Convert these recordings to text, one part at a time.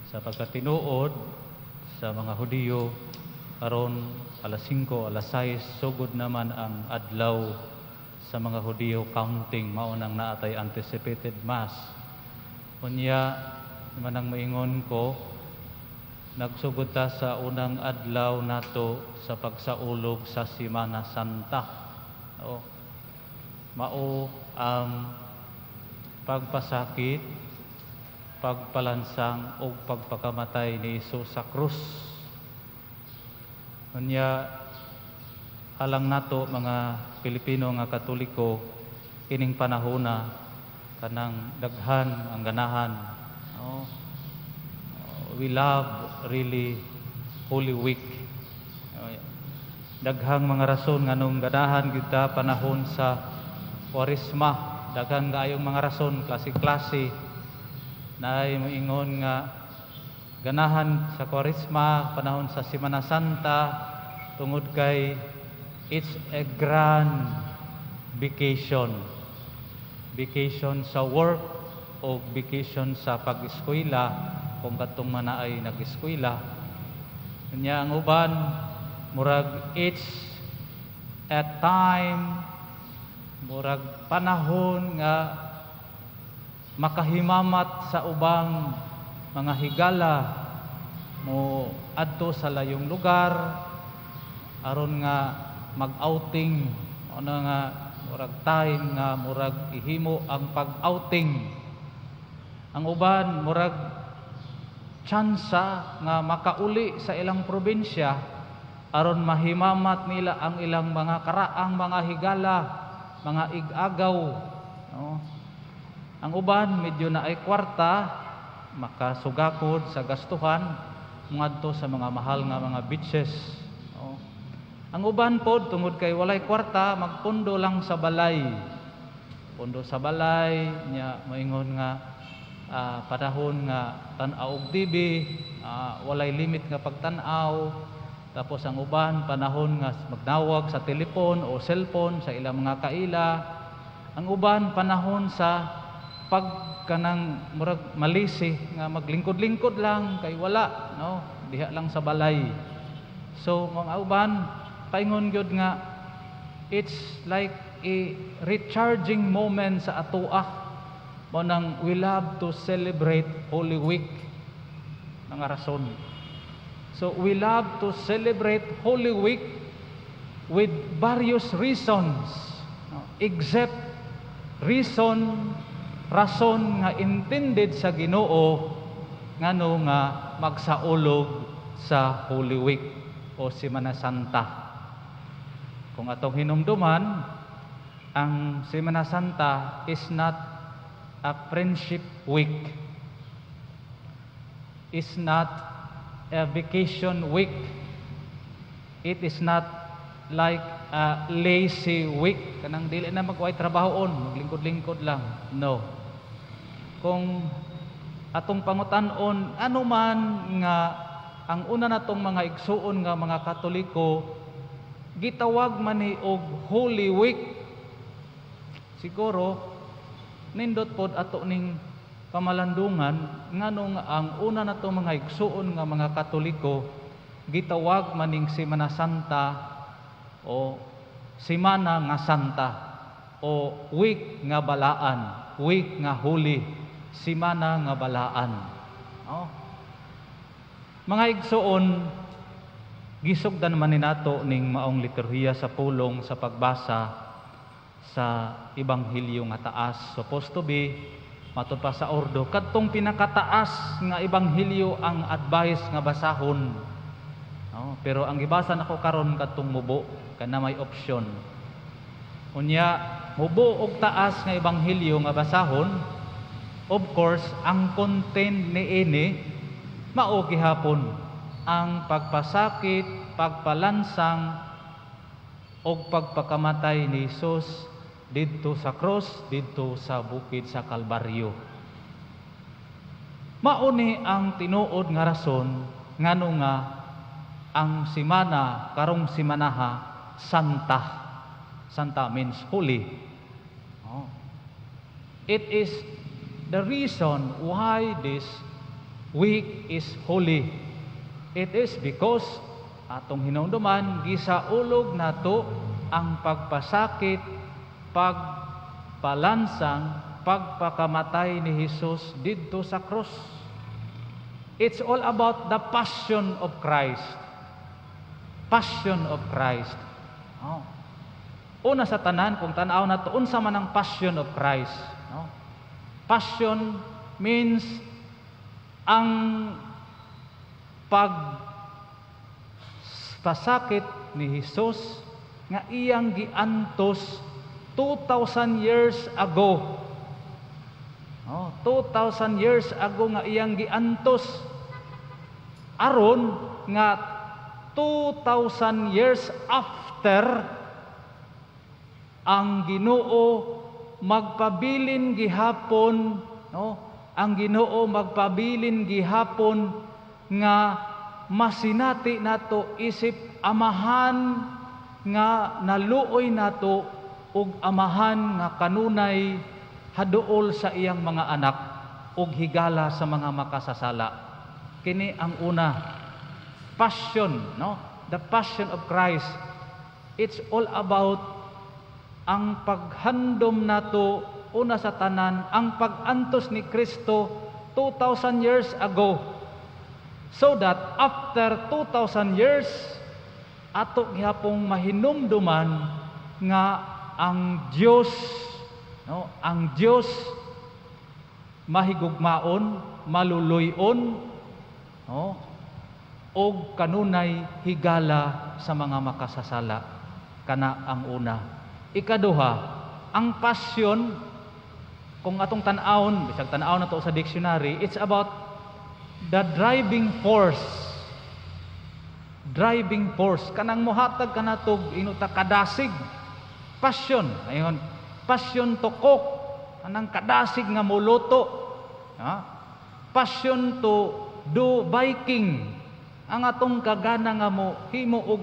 Sa pagkatinuod sa mga Hudiyo, karon alas 5, alas 6, sugod naman ang adlaw sa mga Hudiyo counting, mao nang naa tay anticipated Mass. Unya manang maingon ko, nagsugod ta sa unang adlaw nato sa pagsaulog sa Simana Santa. O, mao ang pagpasakit, pagpalansang ug pagpakamatay ni Hesus sa krus. Unya alang nato mga Pilipino nga Katoliko, kining panahona kanang daghan ang ganahan. No? We love really Holy Week. Daghang mga rason nganong ganahan kita panahon sa Kwaresma. Daghan kaayong mga rason, klase-klase. Naay moingon nga ganahan sa Kwaresma, panahon sa Semana Santa, tungod kay it's a grand vacation. Vacation sa work o vacation sa pag-eskwela kung katong man ay nag-eskwela. Unya ang uban, murag it's a time, murag panahon nga makahimamat sa ubang mga higala mo adto sa layong lugar aron nga mag-outing, ano nga murag time nga murag ihimo ang pag-outing. Ang uban, murag tsansa nga makauli sa ilang probinsya aron mahimamat nila ang ilang mga karaang mga higala, mga ig-agaw, no? Ang uban, medyo naay kwarta, makasugakod sa gastuhan ngadto sa mga mahal nga mga beaches, no? Ang uban pod, tungod kay walay kwarta, magpundo lang sa balay, pundo sa balay nya moingon nga panahon nga tan-aw og TV, walay limit nga pagtan-aw. Tapos ang uban, panahon nga magnawag sa telepon o cellphone sa ilang mga kaila. Ang uban, panahon sa pag kanang murag malisi nga maglingkod-lingkod lang kay wala, no, diha lang sa balay. So mga uban paingon gyud nga it's like a recharging moment sa atoa. Mao nang we love to celebrate Holy Week, mga rason. So we love to celebrate Holy Week with various reasons, no, except reason, rason nga intended sa Ginoo ngano nga magsaulog sa Holy Week o Semana Santa. Kung atong hinumduman, ang Semana Santa is not a friendship week, is not a vacation week. It is not like a lazy week, kanang dili na magway trabahoon, maglingkod-lingkod lang. No. Kung atong pangutan-on, ano man nga ang una natong mga igsuon nga mga Katoliko gitawag man ni og Holy Week, siguro nindot pod ato ning pamalandungan ngano nga ang una natong mga igsuon nga mga Katoliko gitawag maning Semana Santa o Semana nga Santa o week nga balaan, week nga holy, Semana nga balaan. Oh. Mga igsuon, gisugdan man ni nato ning maong liturhiya sa pulong sa pagbasa sa ebanghelyo nga taas. Supposed to be matud pa sa ordo, kadtong pinakataas nga ebanghelyo ang advice nga basahon. No, pero ang gibasa nako karon kadtong mubo, kana may option. Unya mubo og taas nga ebanghelyo nga basahon, of course ang content niini mao gihapon ang pagpasakit, pagpalansang og pagpakamatay ni Hesus didto sa cross, didto sa bukid sa Kalbaryo. Mao ni ang tinuod nga rason ngano nga ang simana karong simanaha santa. Santa means holy. Oh. It is the reason why this week is holy? It is because atong hinumduman, gisaulog nato ang pagpasakit, pagpalansang, pagpakamatay ni Jesus didto sa krus. It's all about the passion of Christ. Passion of Christ. Oh. Una sa tanan, kung tanaw nato unsa man ang passion of Christ, no? Passion means ang pagpasakit ni Jesus nga iyang giantos 2,000 years ago. Oh, 2,000 years ago nga iyang giantos aron nga 2,000 years after, ang Ginoo magpabilin gihapon, no? Ang Ginoo magpabilin gihapon nga masinati nato isip Amahan nga naluoy nato ug Amahan nga kanunay haduol sa iyang mga anak ug higala sa mga makasasala. Kini ang una, passion, no? The passion of Christ. It's all about ang paghandom nato, una sa tanan, ang pag-antos ni Kristo 2,000 years ago so that after 2,000 years, ato gihapong mahinumduman nga ang Dios, no, ang Dios mahigugmaon, maluluy-on, no, og kanunay higala sa mga makasasala. Kana ang una. Ikaduha, ang passion, kung atong tan-awon, bisag tan-awon nato sa dictionary, it's about the driving force. Driving force kanang mohatag kanatog inuta kadasig, passion. Ayon, passion to cook, kanang kadasig nga moluto, ha? Passion to do biking, ang atong kagana nga mo himo og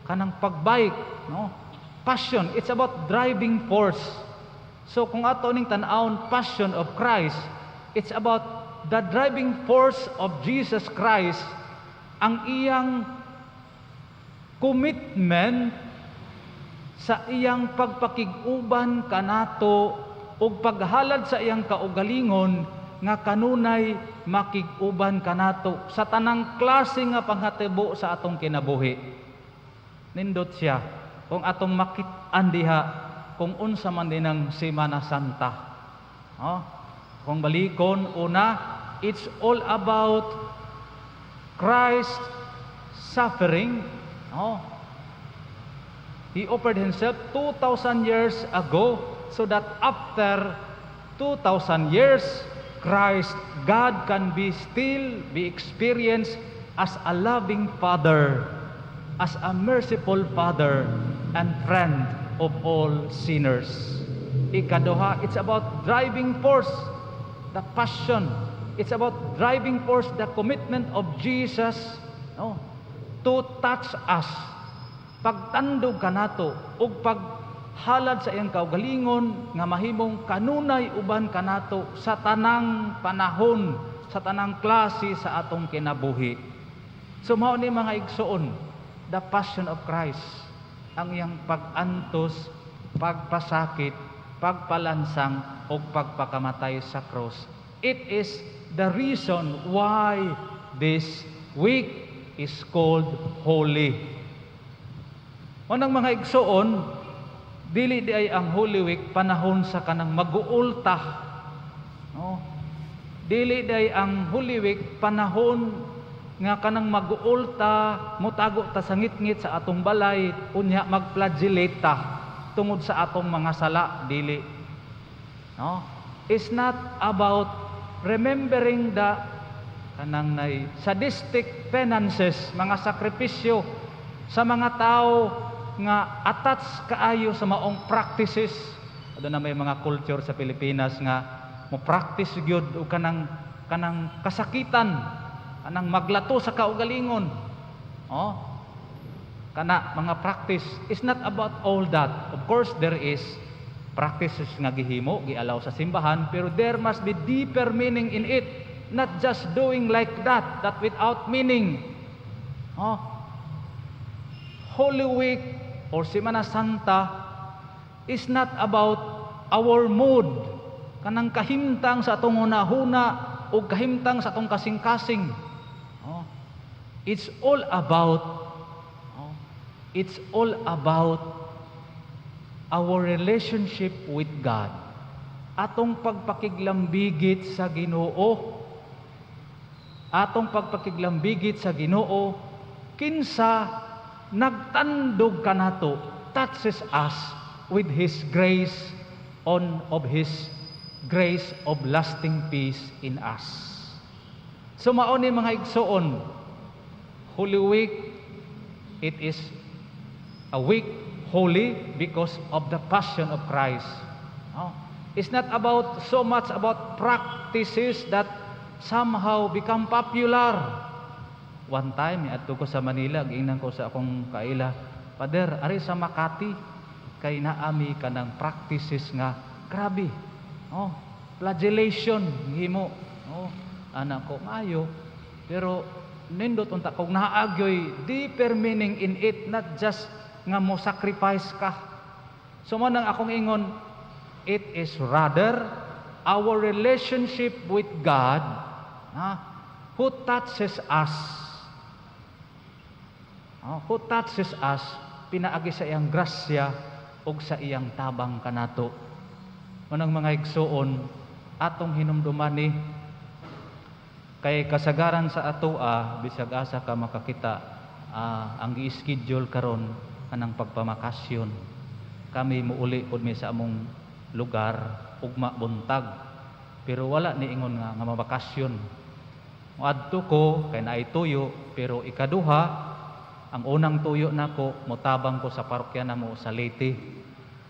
kanang pagbike, no? Passion, it's about driving force. So kung ato ning tan-awon, passion of Christ, it's about the driving force of Jesus Christ, ang iyang commitment sa iyang pagpakig-uban kanato ug paghalad sa iyang kaugalingon nga kanunay makig-uban kanato sa tanang klase nga panghitabo sa atong kinabuhi. Nindot siya kung atong makit-an diha kung unsa man din ang Semana Santa. Oh, kung balikon, una, it's all about Christ suffering. Oh, he offered himself 2,000 years ago so that after 2,000 years, Christ, God, can be still be experienced as a loving Father, as a merciful Father and friend of all sinners. Ikaduha, it's about driving force, the passion. It's about driving force, the commitment of Jesus, no, to touch us. Pagtandog kanato ug paghalad sa iyang kaugalingon nga mahimong kanunay uban kanato sa tanang panahon, sa tanang klase sa atong kinabuhi. So mao ni, mga igsoon, the passion of Christ, ang iyang pag-antos, pagpasakit, pagpalansang ug pagpakamatay sa cross. It is the reason why this week is called holy. Unang, mga igsoon, dili di ay ang Holy Week panahon sa kanang mag-uulta. No? Dili di ay ang Holy Week panahon nga kanang mag-uulta, mutago ta sa ngitngit sa atong balay, unya mag-flagellate ta tungod sa atong mga sala, dili. No? It's not about remembering the kanang nay sadistic penances, mga sakripisyo sa mga tao nga attach kaayo sa maong practices. Aduna may mga culture sa Pilipinas nga mo practice gyud og kanang kasakitan, kanang maglato sa kaugalingon. Oh. Kana mga practice is not about all that. Of course, there is practices nga gihimo, gialaw sa simbahan, pero there must be deeper meaning in it. not just doing like that, that without meaning. Oh. Holy Week or Semana Santa is not about our mood, kanang kahimtang sa atong hunahuna o kahimtang sa atong kasing-kasing. Oh. It's all about oh, it's all about our relationship with God. Atong pagpakiglambigit sa Ginoo. Atong pagpakiglambigit sa Ginoo kinsa nagtandog kanato, touches us with His grace on of His grace of lasting peace in us. So mao ni, mga igsoon, Holy Week, it is a week holy because of the passion of Christ. No? It's not about so much about practices that somehow become popular. One time, adto ko sa Manila, giingnan ko sa akong kaila, "Pader, ari sa Makati, kay naami kanang practices nga grabe. Oh, flagellation himo." Oh, ana ko, maayo. Pero nindot unta kog naa gyoy deeper meaning in it, not just nga mo sacrifice ka. So mao nang akong ingon, it is rather our relationship with God, who touches us. Oh, who touches us pinaagi sa iyang grasya ug sa iyang tabang kanato. Mao nang, mga igsuon, atong hinumduman ni kay kasagaran sa atoa, bisag asa ka makakita, ang gi-schedule karon kanang pagpamakasyon. Kami, muuli pud mi sa among lugar ugma buntag. Pero wala ni ingon nga mabakasyon. Moadto ko kay naay tuyo, pero ikaduha, ang unang tuyo nako, motabang ko sa parokya namo sa Leyte.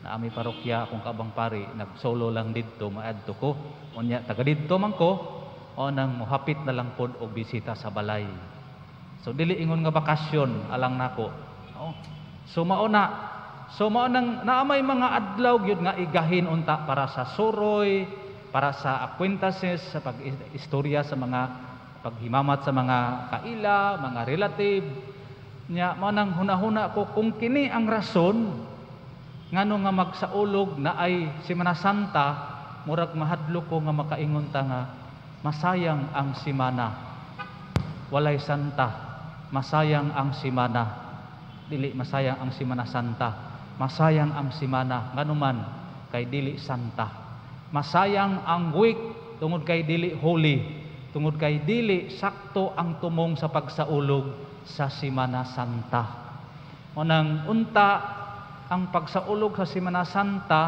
Na ami parokya, akong kaabang pari, nagsolo lang didto, maadto ko. Unya taga didto man ko, o nang mohapit na lang pod og bisita sa balay. So dili ingon nga bakasyon alang nako. Oh. So mao na. So mao nang naa may mga adlaw gyud nga igahin unta para sa suroy, para sa acquaintances, sa pag-istorya sa mga paghimamat sa mga kaila, mga relative. Nya mao nang hunahuna ko kung kini ang rason ngano nga magsaulog na ay Semana Santa, murag mahadlok ko nga makaingon ta nga masayang ang simana. Walay santa, masayang ang simana. Dili masayang ang Simana Santa, masayang ang simana nganuman kay dili santa. Masayang ang week tungod kay dili holy, tungod kay dili sakto ang tumong sa pagsaulog sa Simana Santa. Mao nang unta ang pagsaulog sa Simana Santa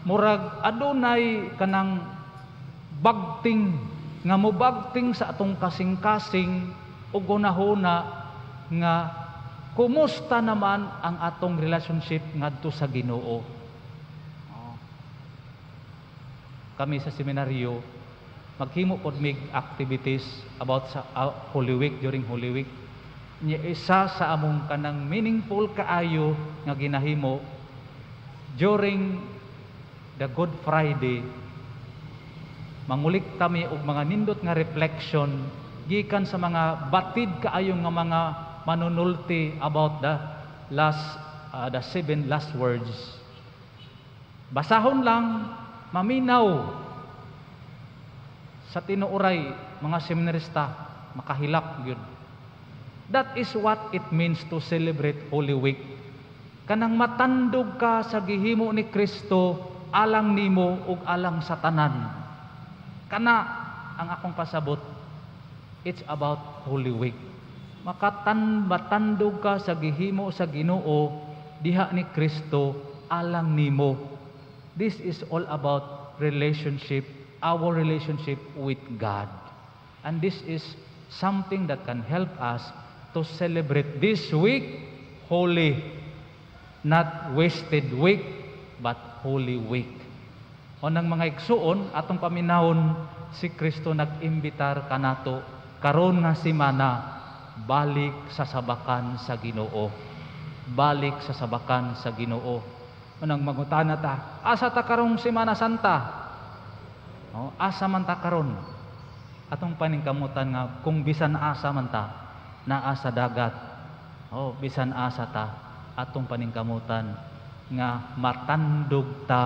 murag adunay kanang bagting nga mobagting sa atong kasing-kasing ug hunahuna nga kumusta naman ang atong relationship ngadto sa Ginoo. Oh. Kami sa seminaryo, maghimo pod mig activities about sa Holy Week, during Holy Week. Nya isa sa among kanang meaningful kaayo nga ginahimo during the Good Friday, mangulikta mi og mga nindot nga reflection gikan sa mga batid kaayo nga mga manunulti about the seven last words. Basahon lang, maminaw. Sa tinuoray, mga seminarista, makahilak gyud. That is what it means to celebrate Holy Week. Kanang matandog ka sa gihimo ni Kristo alang nimo ug alang sa tanan. Kana ang akong pasabot. It's about Holy Week. Matandog ka sa gihimo sa Ginoo diha ni Kristo alang nimo. This is all about relationship, our relationship with God. And this is something that can help us to celebrate this week holy, not wasted week, but Holy Week. Mao nang, mga igsuon, atong paminawon si Kristo nag-imbitar kanato karon nga simana, balik sa sabakan sa Ginoo. Balik sa sabakan sa Ginoo. Mao nang mangutana ta, asa ta karong Semana Santa? No, asa man ta karon? Atong paningkamutan nga kung bisan asa man ta, naa sa dagat, oh, bisan asa ta, atong paningkamutan nga matandog ta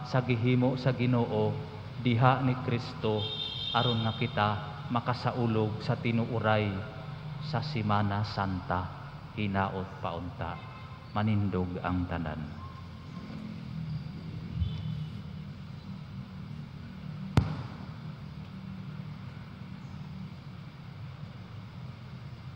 sa gihimo sa Ginoo diha ni Kristo aron nga kita makasaulog sa tinuoray sa Semana Santa hinaot paunta. Manindog ang tanan.